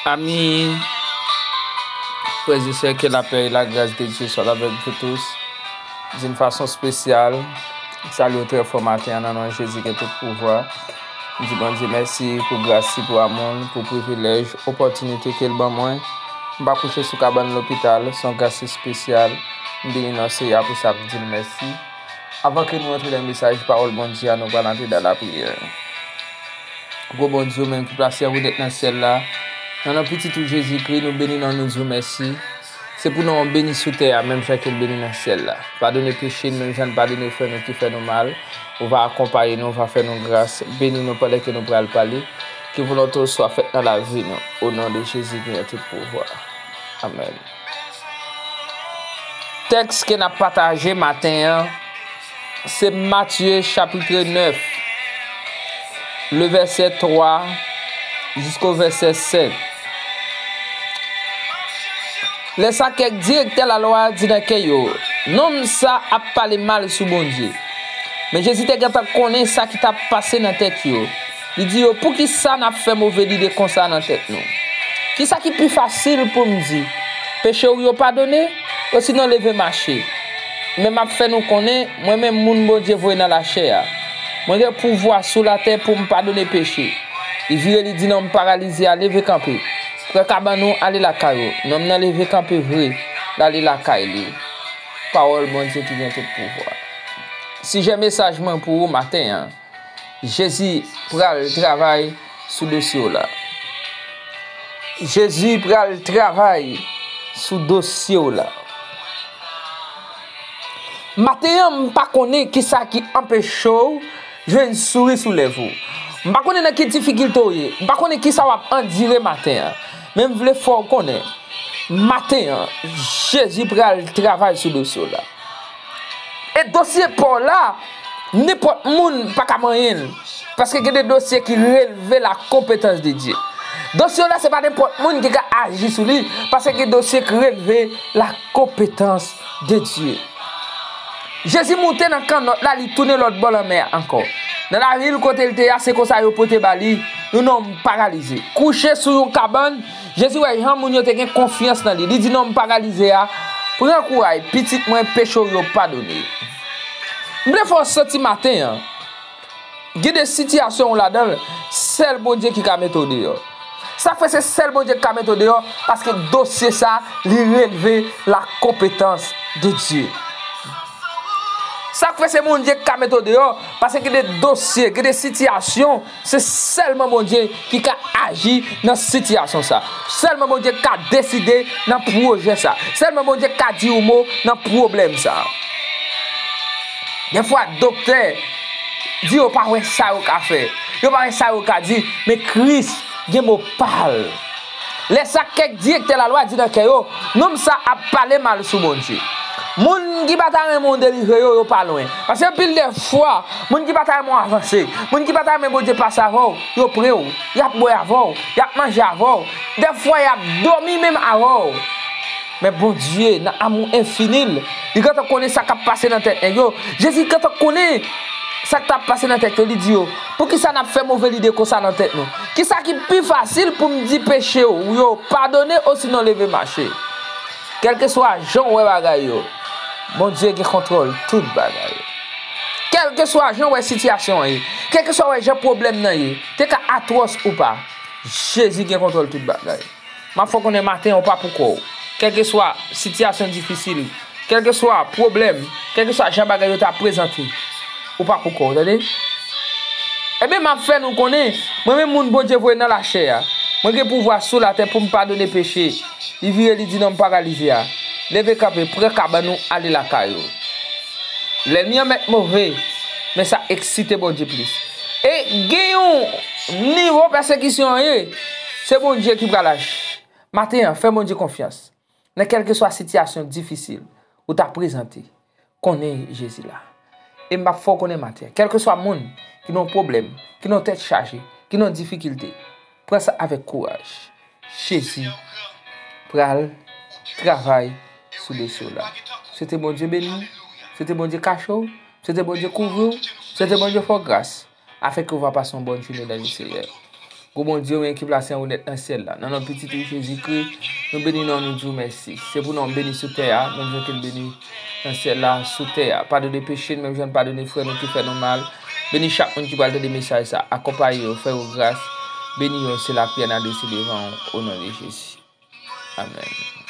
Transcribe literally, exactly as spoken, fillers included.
Amen. Frères et sœurs, que la paix et la grâce de Dieu soient avec vous tous. D'une façon spéciale, m salye w trè fò maten an nan non Jezi gen tout pouvwa. M di Bondye mèsi pou gras li, pou amou l, pou privilèj, opòtinite ke l ban mwen. M pa kouche sou kabann lopital, se yon gras espesyal. M beni non Seyè a pou sa, m di l mèsi. Avan ke nou antre nan mesaj pawòl Bondye a, nou pral antre dan lapriyè. Gwo Bondye, ou menm ki plase anvou nèt nan syèl la, nan non pitit ou Jezikri, nou beni non, nou di w mèsi. Se pou non w beni sou tè a, menm jan ke l beni nan syèl la. Padone peche n, menm jan n padone frè nou ki fè nou mal. Ou va akonpaye nou, ou va fè nou gras. Beni nou pandan ke nou pral pale. Ke volonte w swa fèt nan lavi nou. O non de Jezi ki gen tout pouvwa. Amèn. Tèks ke n ap pataje maten an, se Matye chapit nèf, le vèsè twa jisko vèsè sèt. Lè sa, kèk direktè lalwa di nan kè yo, "Nonm sa ap pale mal sou Bondye." Men Jezi te gentan konnen sa ki t ap pase nan tèt yo. Li di yo, "Poukisa n ap fè move lide konsa nan tèt nou? Kisa ki pi fasil pou m di, 'Peche w yo padone', osinon 'Leve mache'?" Men m ap fè nou konnen, mwen menm moun Bondye voye nan lachè a, mwen gen pouvwa sou latè pou m padone peche. Li vire, li di nonm paralize a, "Leve kanpe, pran kabann ou, ale lakay ou." Nonm nan leve kanpe vre, l ale lakay li. Pawòl Bondye ki gen tout pouvwa. Sijè mesaj mwen pou ou maten an, Jezi pral travay sou dosye w la. Jezi pral travay sou dosye w la. Maten an, m pa konnen kisa ki anpeche w jwenn souri sou lèv ou. M pa konnen nan ki difikilte w ye. M pa konnen kisa w ap andire maten an. Men m vle fè w konnen, maten an, Jezi pral travay sou dosye w la. E dosye pa w la, nenpòt moun pa ka manyen l. Paske gen de dosye ki relve la compétence de Dieu. Dosye w la, se pa nenpòt moun ki ka aji sou li, paske gen dosye ki relve la compétence de Dieu. Jezi moute nan kannòt la, li tounen lòt bò lanmè a ankò. Nan lavil kote l te a, se konsa yo pote ba li yon nonm paralize, kouche sou yon kabann. Jezi wè jan moun yo te gen konfyans nan li. Li di nonm paralize a, "Pran kouray, pitit mwen, peche w yo padone." M vle fè w santi maten an, gen de sitiyasyon w ladan l, sèl Bondye ki ka mete w deyò. Sa k fè se sèl Bondye ki ka mete w deyò, paske dosye sa, li relve la compétence de Dieu. Sa k fè se Bondye ki ka mete w deyò, paske gen de dosye, gen de sitiyasyon, se sèlman Bondye ki ka aji nan sitiyasyon sa. Sèlman Bondye ki ka deside nan pwojè sa. Sèlman Bondye ki ka di yon mo nan pwoblèm sa. Defwa, doktè di yo pa wè sa yo ka fè. Yo pa wè sa yo ka di, men Kris gen mo pa l. Lè sa, kèk direktè lalwa di nan kè yo, "Nonm sa ap pale mal sou Bondye." Moun ki pa ta renmen w delivre yo, yo pa lwen. Paske anpil de fwa, moun ki pa ta renmen w avanse, moun ki pa ta renmen Bondye pase avè w, yo pre w, y ap bwè avè w, y ap manje avè w. Defwa, y ap dòmi menm avè w. Men Bondye, nan amou enfini l, li gentan konnen sa k ap pase nan tèt nèg yo. Jezi gentan konnen sa k t ap pase nan tèt yo. Li di yo, "Poukisa n ap fè move lide konsa nan tèt nou? Kisa ki pi fasil pou m di peche w yo padone osinon leve mache?" Kèlkeswa jan w wè bagay yo, Bondye gen kontwòl tout bagay. Kèlkeswa jan w wè sitiyasyon an ye, kèlkeswa w wè jan pwoblèm nan ye, te ka atwòs ou pa, Jezi gen kontwòl tout bagay. M ap fè w konnen maten an, ou pa pou kò w. Kèlkeswa sitiyasyon difisil, kèlkeswa pwoblèm, kèlkeswa jan bagay yo ta prezante, ou pa pou kò w, tande? Ebyen, m ap fè nou konnen, mwen menm moun Bondye voye nan lachè a, mwen gen pouvwa sou latè pou m padone peche. Li vire, li di nonm paralize a, "Leve kanpe, pran kabann ou, ale lakay ou." Lènmi an mèt move, men sa eksite Bondye plis. E gen yon nivo pèsekisyon an ye, se Bondye ki pral aji. Maten an, fè Bondye konfyans. Nan kèlkeswa sitiyasyon difisil ou ta prezante, konnen Jezi la. E m ap fè w konnen maten an, kèlkeswa moun ki nan yon pwoblèm, ki nan yon tèt chaje, ki nan yon difikilte, pran sa avèk kouraj. Jezi pral travay sou dosye w la. Swete Bondye beni w, swete Bondye kache w, swete Bondye kouvri w, swete Bondye fè w gras, afin que w va pase yon bòn jounen dans le Seigneur. Gwo Bondye, ou menm ki plase anwo nèt nan syèl la. Nan non pitit ou Jezikri, nou beni non, nou di w mèsi. Se pou non w beni sou tè a, menm jan ke l beni nan syèl la, sou tè a. Padone peche n, menm jan n padone frè nou ki fè nou mal. Beni chak moun ki pral tande mesaj sa. Akonpaye yo, fè yo gras. Beni yo, se lapriyè n adrese devan w, o non de Jezi. Amèn.